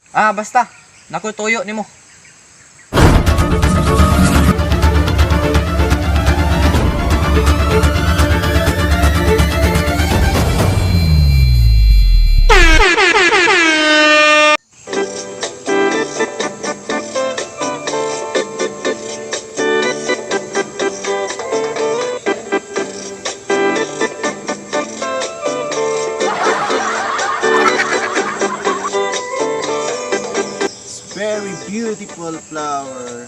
Ah, basta. Naku, tuyo nimo. It's very beautiful flower.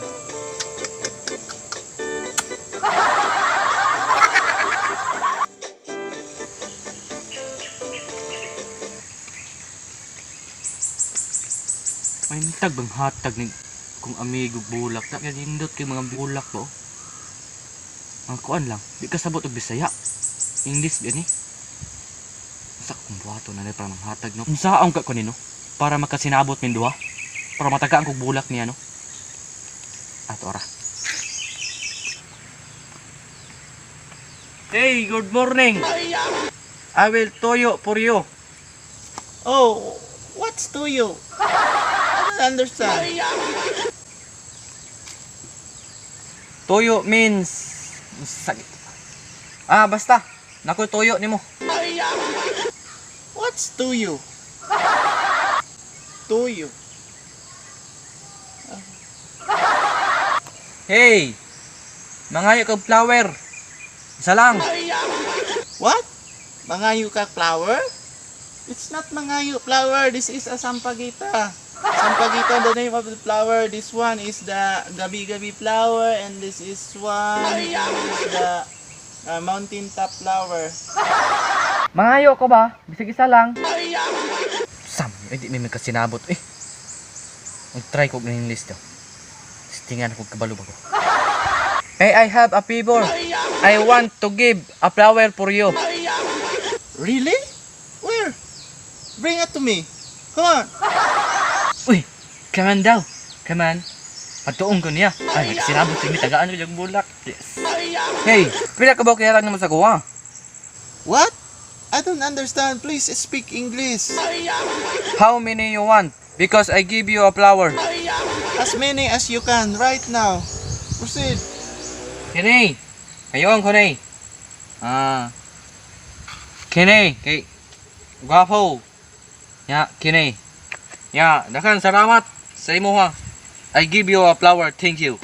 May tag bang hatag ni kung amigo bulak na kaya nindot kay mga bulak ba, oh. Ang kuan lang, di ka sabot og Bisaya. English gani. Sa kung buhato na para manghatag, no. Unsaon ka kanino para makasinabot min duha? Para matagaan kog bulak niya, no. Ato ora. Hey, good morning. I will toyo for you. Oh, what's to you? I don't understand. Toyo means sakit. Ah, basta. Naku, toyo nimo. What's to you? To you. Hey! Mangayo kag flower. Isa lang. What? Mangayo ka flower? It's not mangayo flower. This is a sampagita. Sampagita, the name of the flower. This one is the gabi-gabi flower, and this is one is the mountain top flower. Mangayo ko ba? Bisag isa lang. Sam, eh, di may magkasinabot eh. Mag-try ko ng English daw. Tingan ko kabalo ba ko. Hey, I have a favor. I want to give a flower for you. Really? Where? Bring it to me. Come on. Uy, come on daw. Come on. Patuong ko niya. Ay, nagkasinabot ni tagaan ko yung bulak. Yes. Hey, pila ka ba kaya lang naman sa kuha? What? I don't understand. Please speak English. How many you want? Because I give you a flower. As many as you can right now. Proceed. Kini. Ngayon ko ni. Ah. Kini kay gwapo. Ya, kini. Ya, dakan salamat sa imo ha. I give you a flower. Thank you.